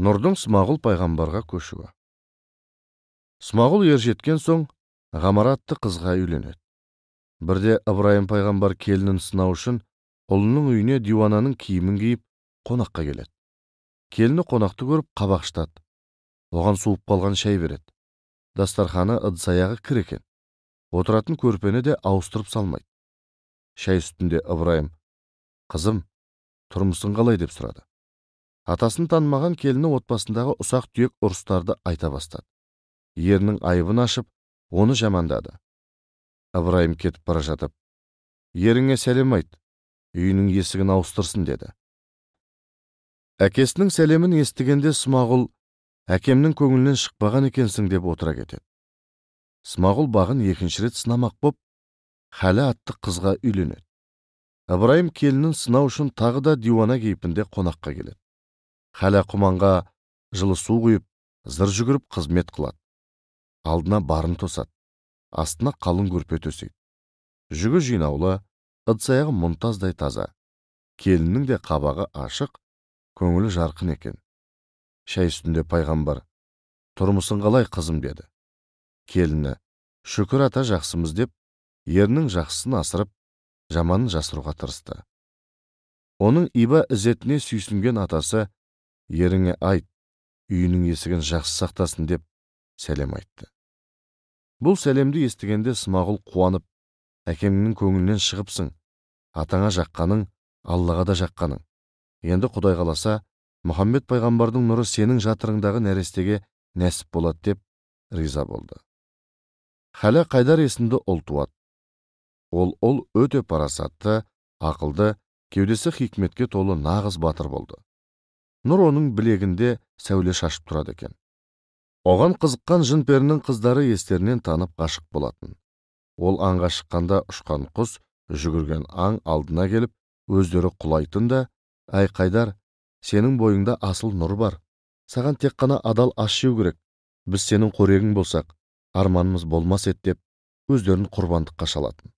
Нұрдың Смағұл пайғамбарға көшуі. Смағұл ер жеткен соң Ғамара атты қызға үйленеді. Бірде Ыбырайым пайғамбар келінін сынау үшін ұлының үйіне диуананың киімін киіп қонаққа келеді. Келіні қонақты көріп қабақ шытады. Оған суып қалған шай береді. Дастарханы, ыдыс-аяғы кір екен. Отыратын көрпені де ауыстырып салмайды. Шай үстінде Ыбырайым: «Қызым, тұрмысың қалай?» деп сұрады. Атасын танымаған келіні отбасындағы ұсақ-түйек ұрыстарды айта бастады. Ерінің айыбын ашып, оны жамандады. Ыбырайым кетіп бара жатып: «Еріңе сәлем айт, үйінің есігін ауыстырсын», деді. Әкесінің сәлемін естігенде Смағұл: «Әкемнің көңілінен шықпаған екенсің», деп отыра кетеді. Смағұл бағын екінші рет сынамақ боп, Хәлі атты қызға үйленеді. Ыбырайым келінін сынау үшін тағы да диуана кейпінде қонаққа келеді. Хәлі құманға жылы су құйып, зыр жүгіріп қызмет қылады. Алдына барын тосады, астына қалың көрпе төсейді. Жүгі жинаулы, ыдыс-аяғы мұнтаздай таза. Келіннің де қабағы ашық, көңілі жарқын екен. Шай үстінде пайғамбар: «Тұрмысың қалай, қызым?» деді. Келіні: «Шүкір ата, жақсымыз», деп ерінің жақсысын асырып, жаманын жасыруға тырысты. Оның иба ізетіне сүйсінген атасы: «Еріңе айт, үйінің есігін жақсы сақтасын», деп сәлем айтты. Бұл сәлемді естігенде Смағұл қуанып: «Әкемнің көңілінен шығыпсың, атаңа жаққаның, Аллаға да жаққаның. Енді Құдай қаласа, Мұхаммед пайғамбардың нұры сенің жатырыңдағы нәрестеге нәсіп болады», деп риза болды. Хәлі Қайдар есімді ұл туады. Ол ұл өте парасатты, ақылды, кеудесі хикметке толы нағыз батыр болды. Нұр оның білегінде сәуле шашып тұрады екен. Оған қызыққан жын-перінің қыздары естерінен танып ғашық болатын. Ол аңға шыққанда ұшқан құс, жүгірген аң алдына келіп, өздері құлайтын да: «Әй Қайдар, сенің бойыңда асыл нұр бар. Саған тек қана адал ас жеу керек. Біз сенің қорегің болсақ, арманымыз болмас еді», деп өздерін құрбандыққа шалатын.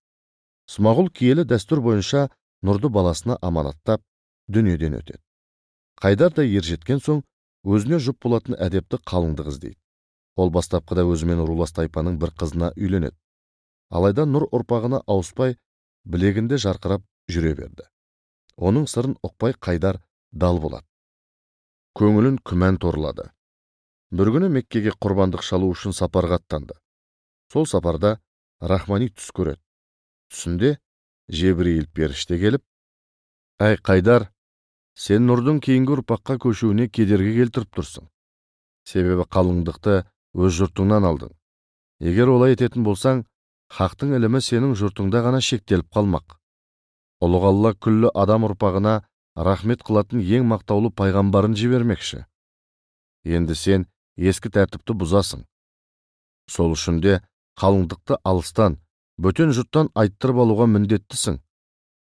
Смағұл киелі дәстүр бойынша нұрды баласына аманаттап, дүниеден өтеді. Қайдар да ер жеткен соң өзіне жұп болатын әдепті қалыңдық іздейді. Ол бастапқыда өзімен рулас тайпаның бір қызына үйленеді. Алайда нұр ұрпағына ауыспай, білегінде жарқырап жүре берді. Оның сырын ұқпай Қайдар дал болады. Көңілін күмән торлады. Бір күні Меккеге құрбандық шалу үшін сапарға аттанды. Сол сапарда рахмани түс көреді. Түсінде Жебірейіл періште келіп: «Әй Қайдар, сен нұрдың кейінгі ұрпаққа көшуіне кедергі келтіріп тұрсың. Себебі қалыңдықты өз жұртыңнан алдың. Егер олай ететін болсаң, хақтың ілімі сенің жұртыңда ғана шектеліп қалмақ. Ұлық Алла күллі адам ұрпағына рахмет қылатын ең мақтаулы пайғамбарын жібермекші. Енді сен ескі тәртіпті бұзасың. Сол үшін де қалыңдықты алыстан, бөтен жұрттан айттырып алуға міндеттісің.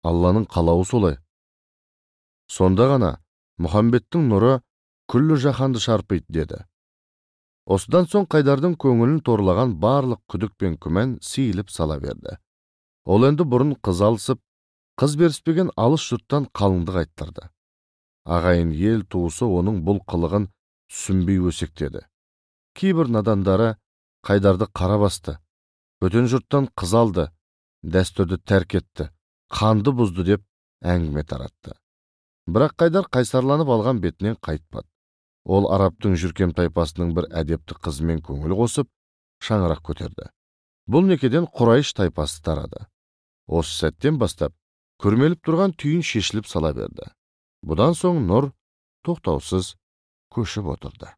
Алланың қалауы солай. Сонда ғана Мұхаммедтің нұры күллі жаһанды шарпиды», деді. Осыдан соң Қайдардың көңілін торлаған барлық күдік пен күмән сейіліп сала берді. Ол енді бұрын қыз алысып, қыз беріспеген алыс жұрттан қалыңдық айттырды. Ағайын ел туысы оның бұл қылығын түсінбей өсектеді. Кейбір надандары: «Қайдарды қара басты, бөтен жұрттан қыз алды, дәстүрді тәрк етті, қанды бұзды», деп әңгіме таратты. Бірақ Қайдар қайсарланып алған бетінен қайтпады. Ол арабтың жүркем тайпасының бір әдепті қызымен көңіл қосып, шаңырақ көтерді. Бұл некеден Құрайш тайпасы тарады. Осы сәттен бастап күрмеліп тұрған түйін шешіліп сала берді. Бұдан соң нұр тоқтаусыз көшіп отырды.